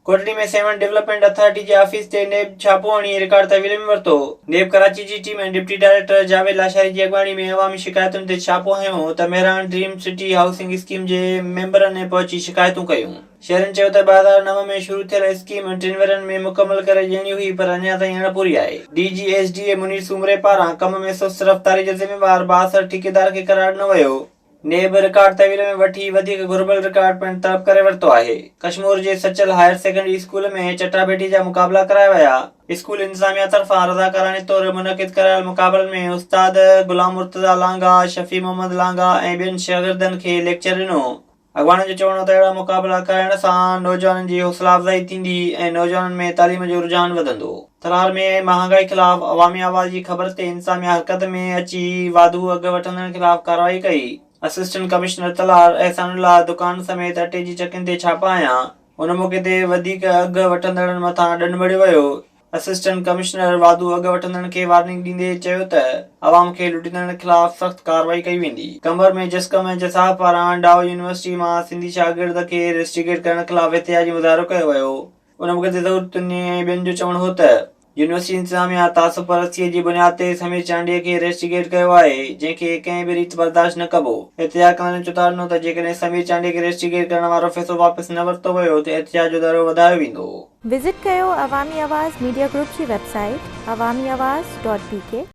Kotri ۾ Sehwan development authority جي office تي NAB ڇاپو هڻي رڪارڊ تحويل ۾ ورتو. نيب ڪراچي جي team ۽ deputy director Javed Lashari جي اڳواڻي ۾ عوامي شڪايتن تي ڇاپو هنيو ته Mehran dream city housing scheme جي ميمبرن پهچي شڪايتون ڪيون. شهرين چيو ته 2009 ۾ شروع ٿيل اسڪيم ٽن ورهين ۾ مڪمل ڪري ڏيڻي هئي پر اڃا تائين اڻپوري آهي. D G S D A Munir سومري پاران ڪم ۾ سست رفتاري جو ذميوار بااثر ٺيڪيدار کي قرار ڏنو ويو. نيب رڪارڊ تحويل ۾ وٺي وڌيڪ گهربل رڪارڊ پڻ طلب ڪري ورتو آهي. ڪشمور جي سچل هائير سيڪنڊري اسڪول ۾ چٽاڀيٽي جا مقابلا ڪرايا ويا. اسڪول انتظاميا طرفان رضاڪاراڻي طور منعقد ڪرايل مقابلن ۾ استاد غلام مرتضيٰ لانگاهه، شفيع محمد لانگاهه ۽ ٻين شاگردن کي ليڪچر ڏنو. اڳواڻن جو چوڻ هو ته اهڙا مقابلا ڪرائڻ سان نوجوانن جي حوصلا افزائي ٿيندي ۽ نوجوانن ۾ تعليم جو رجحان وڌندو. ترار ۾ مهانگائي خلاف عوامي آواز جي خبر تي انتظاميا حرڪت ۾ اچي واڌو اگهه وٺندڙن خلاف ڪارروائي ڪئي. اسسٽنٽ ڪمشنر تلهار احسان الله دڪان سميت اٽي جي چڪين تي ڇاپا هنيا. ان موقعي تي وڌيڪ اگهه وٺندڙن مٿان ڏنڊ مڙهيو ويو. اسسٽنٽ ڪمشنر واڌو اگهه وٺندڙن کي وارننگ ڏيندي چيو ته عوام کي لٽيندڙن خلاف سخت ڪارروائي ڪئي ويندي. قمبر ۾ جسقم ۽ جساف پاران ڊائو يونيورسٽي مان سنڌي شاگرد کي رسٽيگيٽ ڪرڻ خلاف احتجاجي مظاهرو ڪيو ويو. ان موقعي تي ظهور تنيي ۽ ٻين جو چوڻ هو ته يونيورسٽي انتظاميا تعصب پرستيء جي بنياد تي سمير چانڊيي کي ريسٽيگيٽ ڪيو آهي، جنهن کي ڪنهن به ريت برداشت نه ڪبو. احتجاج ڪندڙن چتاء ڏنو ته جيڪڏهن سمير چانڊيي کي ريسٽيگيٽ ڪرڻ وارو فيصلو واپس نه ورتو ويو ته احتجاج جو دائرو وڌايو ويندو. وزٽ ڪيو عوامي آواز ميڊيا گروپ جي website Awami Awaz dot B K.